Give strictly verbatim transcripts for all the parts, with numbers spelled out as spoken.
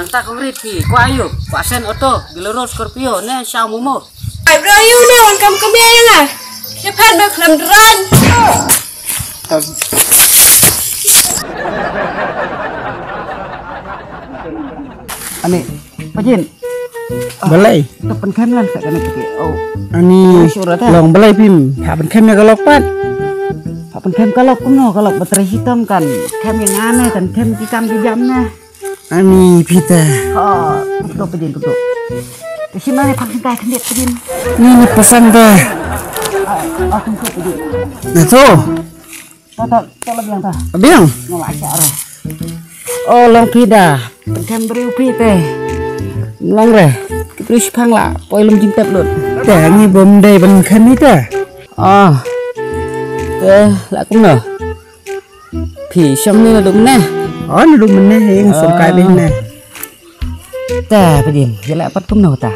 Ta kong rit phi, kwah aïu, kwah shen auto, Bolero, Scorpio, ne shaw momo. Ai bro, aïu ne, wan kam kam ïa nga. Ke phan ba khlem dran. Ani, Pajin. Balei? Ka pynkhem lan sa kane ka. Oh. Ani, oh, sure ta. Long balei phim? Pha pynkhem ïa ka lok pat. Pha pynkhem ka lok kumno, ka lok ba trei shitom kan. Khem ïa nga ne, kan khem ki kam ki jam ne. Ani phi te. Oh, kumto Pajin kumto. Te shi ma ne phang singkai khyndiat Pajin. Ni ni pasang te. Ah, ah, kumto Pajin. Na to. To, to, to la biang ta. Biang. Nga la shah re. Oh, long phi da. Pynkhem briew phi te. Long re. Ki briew shipang la. Poi lum jingtep lut. Te ngi bym dei ban khem ïa te. Oh. Te la kumno. Phi shong ne naduh mynne? Oh, naduh mynne hi nga shong kai beit ne. Te Pajin, ïa leh pat kumno ta.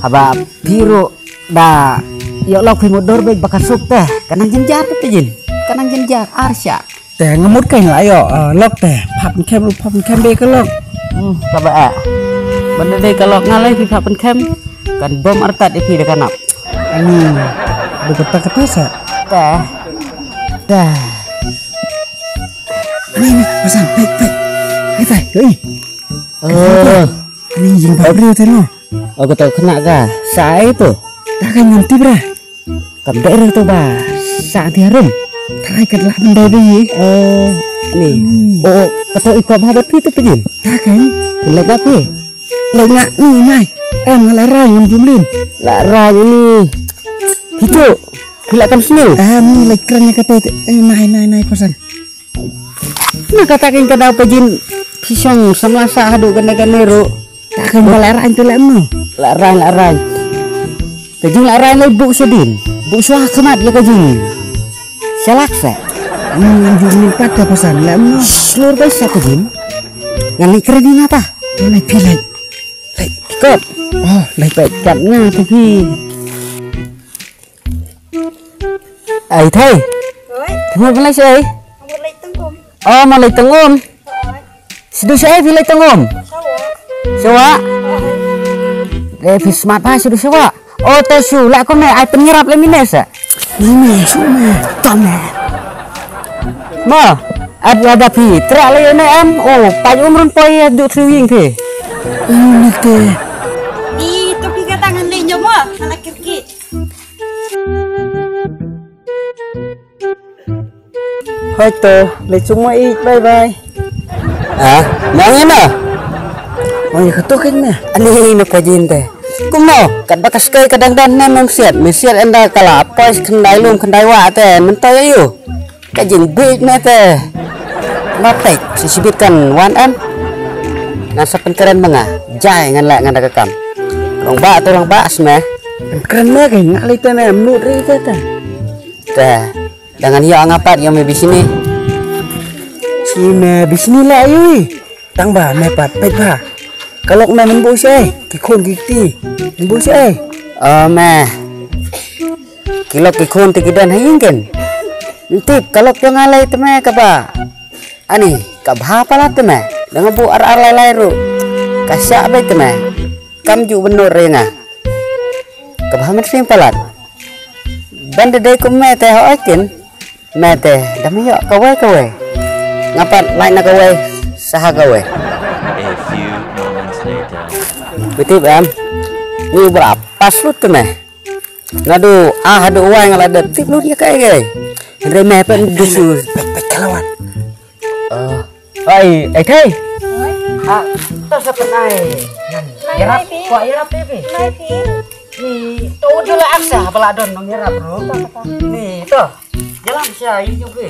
Haba phi ruh da ïoh lok phi mutdur beit ba ka suk te. Ka nang jynjar te Pajin. Ka nang jynjar ar shah. Te nga mut ka nga la ïoh, ah, lok te. Pha pynkhem ruh pha pynkhem beit ka lok. Hmm, kaba eh. Ban da dei ka lok nga lei phi pha pynkhem. Kan bom artat ïa phi da ka nap. Ani, da kata kata sa. Te. Te. Ani, ani, pasan, pek, pek. Pek, pek, oi. Oh. Ani, jing ba briew te no. Oh, kata kena ka. Sa ai tu. Ta ka ngam tip ra. Kam dei ra tu ba. Sa ti harum. Ta ka la ban dei dei. Oh, ni. Hmm. Oh, kata ikop ha ba tu tu Pajin. Ta ka. Lek ba pi. Lek nga ni mai. Em nga la rai ngam jumlin. La rai ni. Hitu. Phi la kam sniew. Em ni lek kren ni kata. Eh, nai, nai, nai, pasan. Na kata kin ka dau Pajin phi shong samla sa haduh kane kane ruh. Ta kan ba la rang tu la mo. La rang la rang. Te jing la rang lai bu sha din. Bu sha khmat ïa ka jing. Shalak sa. Ni jing ni pat ta pasan la mo. Slur bai sa ka jing. Ngan lai kredit ngata. Lai phi lai. Lai kop. Oh, lai pet kat nga tu phi. Ai thei. Oi. Thei mo lai sei. Mo lai tengom. Oh, mo lai tengom. Oi. Sidu sei phi lai tengom. Sawa. Sawa. Oi. Eh, phi smat pa sidu sawa. Oh, to su la ko me ai pynïarap le mine sa. Mine su me. To me. Mo, ad ada phi. Tra le ne am. Oh, pa um run poi du thriwing phi. Ini te. Di to phi kata ngan le nyomo. Ala kirki. Hoi to, le chuma i bye bye. Ah, nang ina. Oi, ka to kin na. Ani na Pajin te. Kumno, kat ba ka skai ka dang dan na mem siat, mem siat enda kala poi khyndai lum khyndai wa te, men to ya yu. Ka jing bit me te. Ma pek, si sibit kan wan em. Ngan sa pynkren ma nga, jai ngan leh ngan da ka kam. Long ba to long ba sme. Pynkren me ka nga lei te me mut ri te te. Te. Dangan ïa nga pat ïa me bisni. Shi me bisni la ïa ui. Tang ba me pat pet ba. Ka lok me men bu shi ai. Ki khun ki kti. Men bu shi ai. Oh me. Ki lok ki khun te ki don ha ïing ken. Ntip ka lok jong nga lai te me kaba. Ani kaba palat te me. Dang bu ar ar lai lai ruh. Ka sha beit te me. Kam ju benor re nga. Kaba ha men sing palat. Ban da dei kum me te hooid kin. Me te dam ïoh kawei kawei. Nga pat lai na kawei saha kawei. A few moments later. Betul em. Ni bra pas lut te me. Naduh ah haduh wai nga la da tip lut ïa kai kai. Hynrei me pat du su pek pek kalawat. Oh. Ai, ai thei. Ah, to sa pynai. Nai, ïarap, nai, pi. Kwah ïarap pi, pi. Nai, pi. Ni, to jula aksa, bala don nong ïarap ro. Ni, to. Jalan sia, yu yu pi.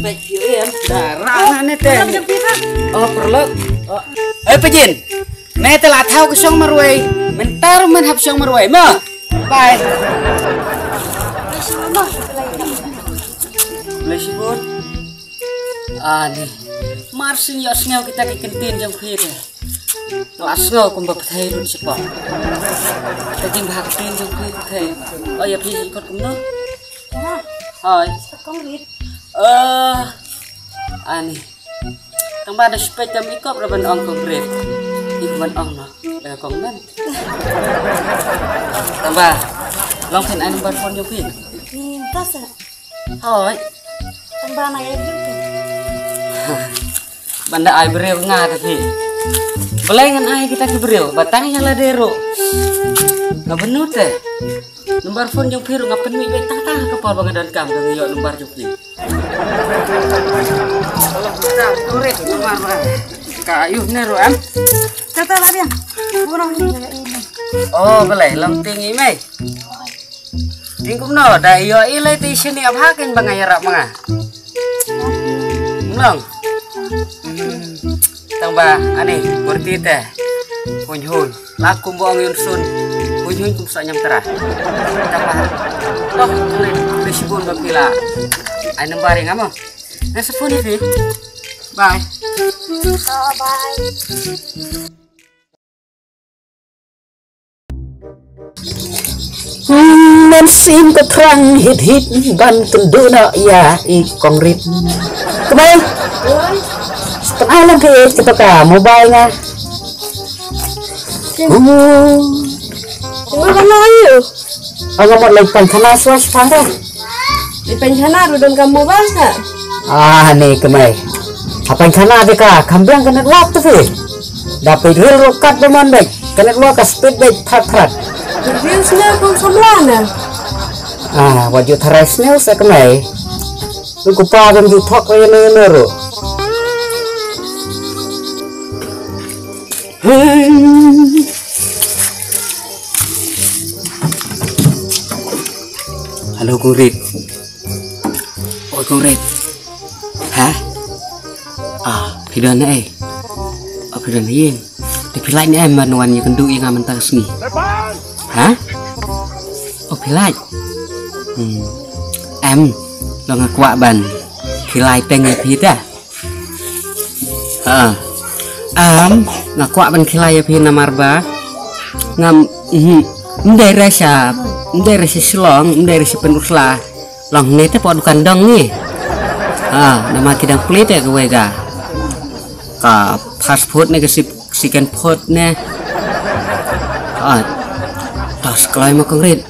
Baik, yu em. Darah na ne te. Jalan yu pi, pi. Oh, perlu. Oh. Eh, Pajin. Me te la thaw ka shong marwei. Mentar men hap shong marwei. Ma. Bye. Bless you, bud. Ani, mar syn ïohsngew kita ki kyntien jong phi te. Nga la sngew kumba pyrthei lut shapoh. Ka jingbha kyntien jong phi pyrthei. Oh, ïa phi ikot kumno? Hoi. Eh, ani. Tang ba da spek kam ikop ra ban ong kong Rit. Ïa ban ong noh. Da kong mem. Tang ba long phin ai number phone jong phi. Ni tas. Hoi. Tang ba na ïa briew. Ban da ai briew nga ta phi. Balei ngan ai kita ki briew ba tang ïa lade ruh. Nga bynta te. Number phone jong phi ruh nga pynmih beit tang tang ka por ba nga donkam ka nga ïoh number jong phi. Ka ayu ne ruh em. Kata lah dia. Bukan orang ni. Oh, balei long ting i mei. Ting kumno da ïoh i lei te i shini abha ken ba nga ïarap ma nga. Long. Tang ba ani murti te. Hun hun. La kum bong yun sun. Hun hun kum sa nyam tera. Tang ba. Oh, ni shibun ba pila. Ai number ring amo. Nasa phone ni. Bye. Bye. Mynsiem ka thrang hit hit ban kynduh noh ïa i kong Rit. Kmai. Tang ai lang ka ïeit ka paka mobile nga. Cuma kan ayu. Ang amot lai pang khana swa swa ka. Lai pang khana ruh don ka mobile ka. Ah, ne kmai. Apa khana de ka kham biang ka network tu phi. Da phi ril ruh kat ba man bek. Ka network ka speed bek phat phat. Ril sne pun samla na. Ah, wat ju tharai sne sa kmai. Lu ku pa ban ju thok re ne ne ruh. Hello, kong Rit. Oi, kong Rit. Ha? Ah, phi don eh. Oh, phi don ïing. Te phi lait ne em ban wan ïakynduh ïa nga mynta ka sngi. Ha? Oh, phi lait. Hmm. Em, long nga kwah ban khilai teng ïa phi ta. Ha. Am, nga kwah ban khilai ïa phi namar ba ngam, mhm, ym dei re sha, ym dei re sha Shillong, ym dei re sha Pynursla. Long ne te po dukan dong ni. Ha, namar ki dang plie te kawei ka. Ka fast food ne ka sip, chicken food ne. Ha. Tos kloi ma kong Rit.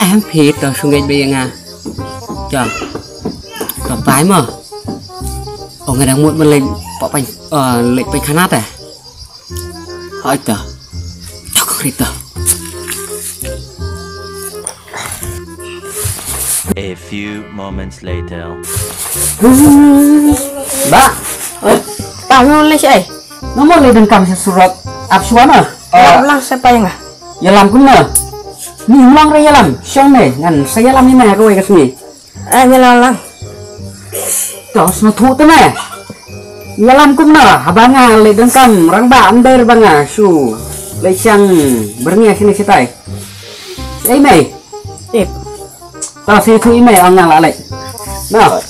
Em phi to sngewbha ïa nga. Jong. To pai mo. O nga dang mut ban leit pok pang, eh, leit pang khana te. Hoi to. To kong Rit to. A few moments later. Ba. Oi. Tang leit ai. Nga mut leit donkam sha surok ap shuwa na. Ïalam lang sa pyrshang nga. Ïalam kumno? Ni mlong re ïalam. Shong ne ngan sa ïalam ïa me ha kawei ka sngi. Ah, ïalam lang. To sngewthuh te me. Ïalam kumno? Haba nga leit donkam rangbah ym dei re ba nga shu leit shang byrngeh shane shatai. Ei mei. Tip. To sngewthuh i mei ong nga la leit. No.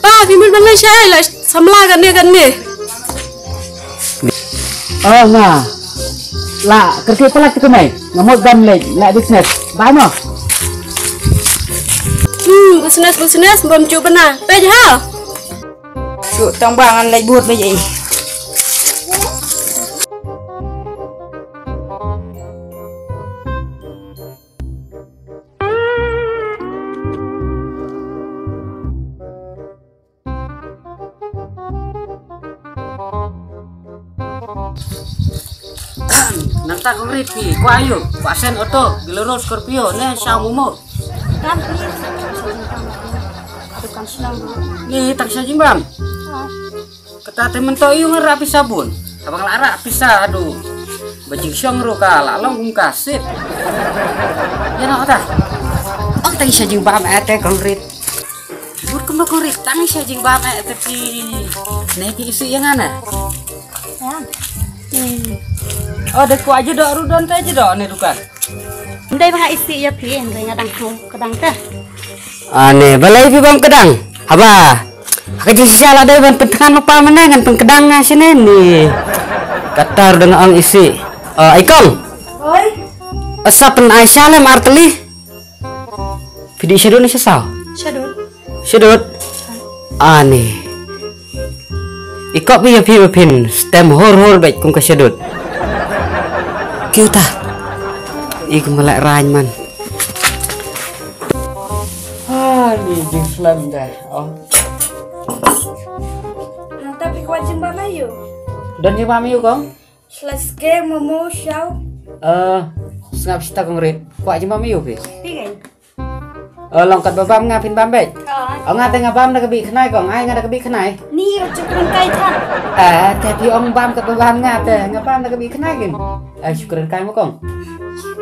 Pa, phi mut ban leit shaei, la samla kane kane. Oh nga la kyrkieh palat te kmai. Nga mut ban leit la business. Bye mo. Hmm, business business bym ju bna. Peit ha. Shu tang ba ngan leit bud ba ei. Nangta kong Rit phi kwah aïu? Kwah shen, auto, Bolero, Scorpio ne shaw momo? Ni tang sha jingbam. Kata te mynta ïu nga rah pisa bun. Haba nga la rah pisa haduh ba jingshong ruh ka la long kum ka sip. Ïa na kata. Ong tang sha jingbam eh te kong Rit. Bun kumno kong Rit tang sha jingbam eh te phi. Ne phi isih ïa nga na. Oh, da kwah jadok ruh don te jadok ne dukan. Ndai ba ha isih ïa phi, ndai nga dang hau ka dang te. Ane, balei phi bam kdang? Haba. Ha ka jingshisha la dei ban pyntngan lypa mynne ngan pynkdang nga shane ni. Kata ruh dang ong isih. Ai kong. Oi. Asa pyn ai sha lem ar tylli. Phi dih shaduh ne sha saw? Shadut. Shadut. Ani. I kop ïa phi ba phin stem hor hor bad kum ka shadut. Kiu ta. I kum la rain man. Ani jingslem dah. Oh. Nang tapi kuat jingba mayu. Don jingba mayu kong? Slas ke momo shaw. Eh, sngap sita kong rit. Kuat jingba mayu phi. Phi kan? Eh, long kat babam nga phin bam bek. Oh. Oh, nga te nga bam da ka bi khnai kong. Ai nga da ka bi khnai. Ni ro chukran kai tha. Eh, te phi ong bam kat babam nga te nga bam da ka bi khnai kin. Eh, shukran kai mo kong.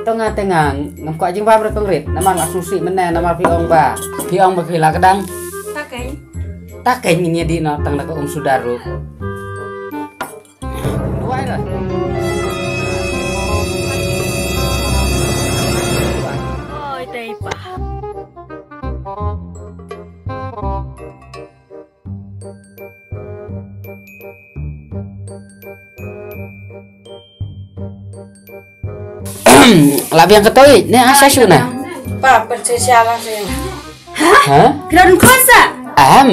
To nga te nga ngam kuat jingbam re kong rit. Namar la sngewsih mynne namar phi ong ba. Phi ong ba phi la kdang. Takai. Takai ngin ïa di no tang da ka um sudar ru. Duwai re. Oi, tei pa. La biang katoi ne asa shu na. Pa, percaya lah saya. Ha? Ground concert. Am.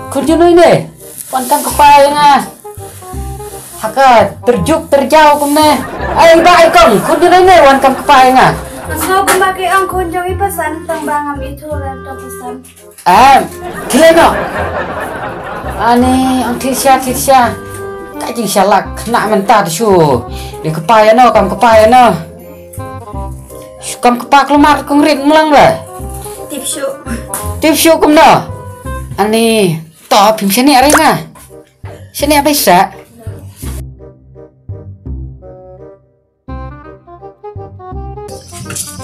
Khun junu ne. Wan kam kpa ïa nga. Haka terjuk terjau kumne. Ai ba ai kong khun junu ne wan kam kpa ïa nga. Asal kumba ke ang khun jong i pasan tang ba ngam itu ran to pasan. Em, khile no. Ani ang thir sha thir sha. Ka jing sha lak na mynta tu shu. Ni kpa ïa no kam kpa ïa no. Shu kam kpa klumar kong rit mlang ba. Tip shu. Tip shu kumno. Ani to phim shani are nga. Shani apa isa.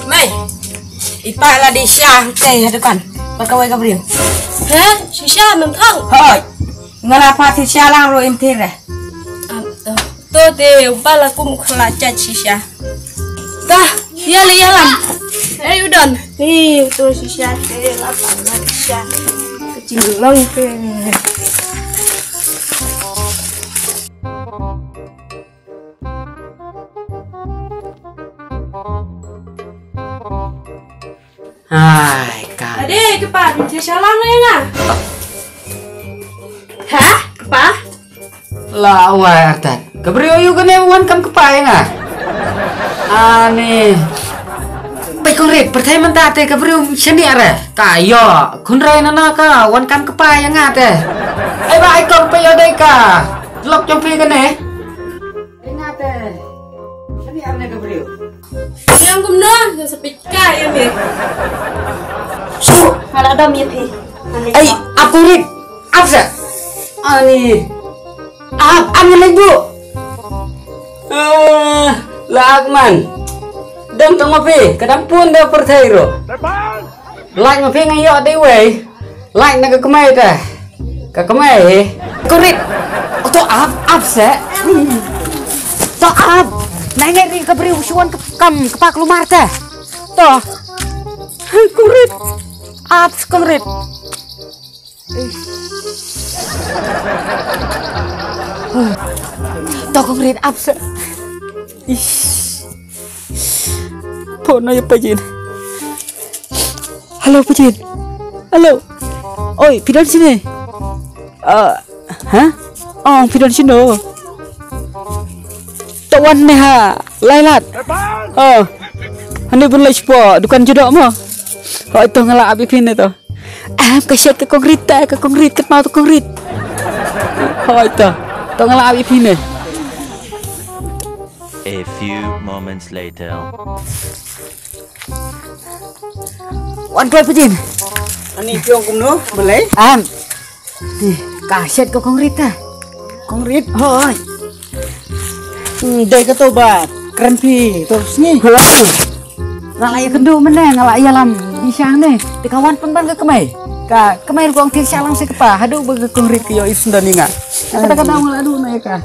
Mai. Ipa la di sha te ya depan. Ba kawai ka briew. Ha? Shisha mem thang. Hoi. Nga la pa shisha lang ro im thir eh. To te ba la kum khala cha shisha. Ta, ya le ya lam. Hey udon. Ni to shisha te la pa la shisha. Kaching long te. Hai kan. Ade kepa, minta shalang ïa nga. Ha? Kepa? La wai artat. Ka briew yu kane wan kam kepa ïa nga. Ani. Pai kong rit, pertai mynta te ka briew shani are. Ka yo, khun rai nana ka wan kam kepa ïa nga te. Ai ba ai kong pai yo dei ka. Lok jong phi kane. Ringate. Kani arne ka briew. Yang kumno, yang sepika ya me. Su, hala dam ya phi. Ai, aku rit. Apa? Ani. Ap, ani lagi bu. Eh, lak man. Dam tong ma phi, ka dam pun da perthai ro. Lak ma phi ngai yo dei wei. Lak na ka kmai ta. Ka kmai. Kurit. To ap, ap se. To ap. Na ngai ri ka briew shuan ka kam ka pak lumar ta. To. Kurit. Ap kurit. To kurit ap se. Ish. Phone ïa Pajin. Hello Pajin. Hello. Oi, phi don shane? Ah, ha? Ong phi don shano? To wan ne ha. Lai lad. Oh. Hani bun lai spo dukan judok mo. Hoi to nga la ap ïa phi ne to. Am ka shet ka kongrit ta ka kongrit ka mau ta kongrit. Hoi ta. To nga la ap ïa phi ne. A few moments later. Wan kloi Pajin. Ani pyong kumno balei? Am. Ni ka shet ka kongrit ta. Kongrit? Hoi. Hmm, dei ka to ba kren phi to sngi. Nga la ïa kynduh mynne nga la ïa lam bishang ne. Te ka wan pynban ka kmai. Ka kmai ruh kong thir sha lang se kpa haduh ba ka kongrit ka ïoh i sendon ïa nga. Kata ka daw nga la duh na ïa ka.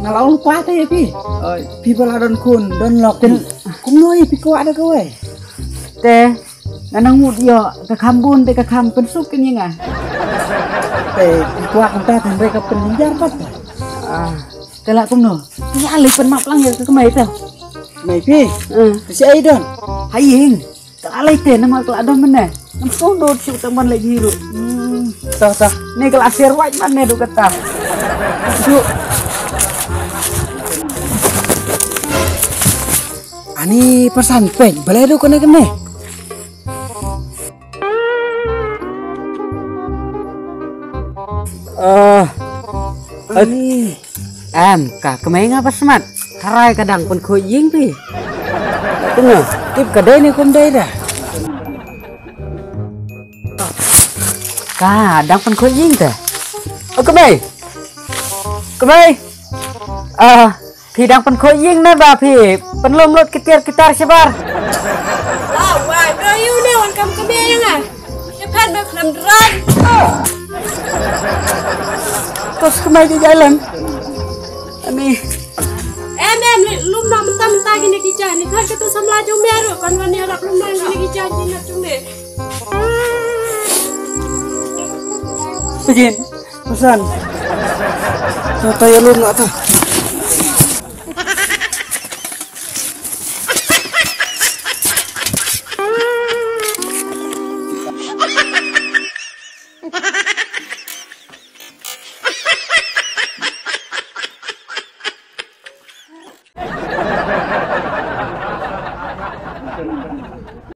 Nga la ong pa te ïa phi. Oi, phi ba la don khun don lok. Kumno ïa phi kwah da kawei. Te nga nang mut ïoh ka kham bun te ka kham pynsuk kin ïa nga. Te phi kwah kumta kan re ka pynjar pat. Ah. Ka la kumno? Ka la lei pynmap lang ïa ka kmai te. Mai phi. Te shi ai don. Hai ing. Ka la lei te namar ka la don mynne. Ngam sngewdot shuh tang ban leit hi ruh. Hmm, tah, tah. Ne ka la siar wait man ne ruh kata. Shuh. Ani pasan pek, balei ruh kane kane? Ah, ani. Em, ka kmei nga ba smat. Harai ka dang pynkhuid ïing phi. Tengok, tip ka dei ne kum dei dah. Ka dang pynkhuid ïing te. O kmei. Kmei. Ah, phi dang pynkhuid ïing ne ba phi pynlum lut kitar kitar shabar. Ah, wai, bro, you know, wan kam kmei ïa nga. Ïa phan ba khlem dran. Tos kmei ki jailan. Ani. Em, em, lum na mynta mynta kine ki jailan. Ni khat kata samla jong me ruh kan wan ïarap lum na kine ki jailan ki na jong me. Pejin, pesan. Tata ya lum na ta.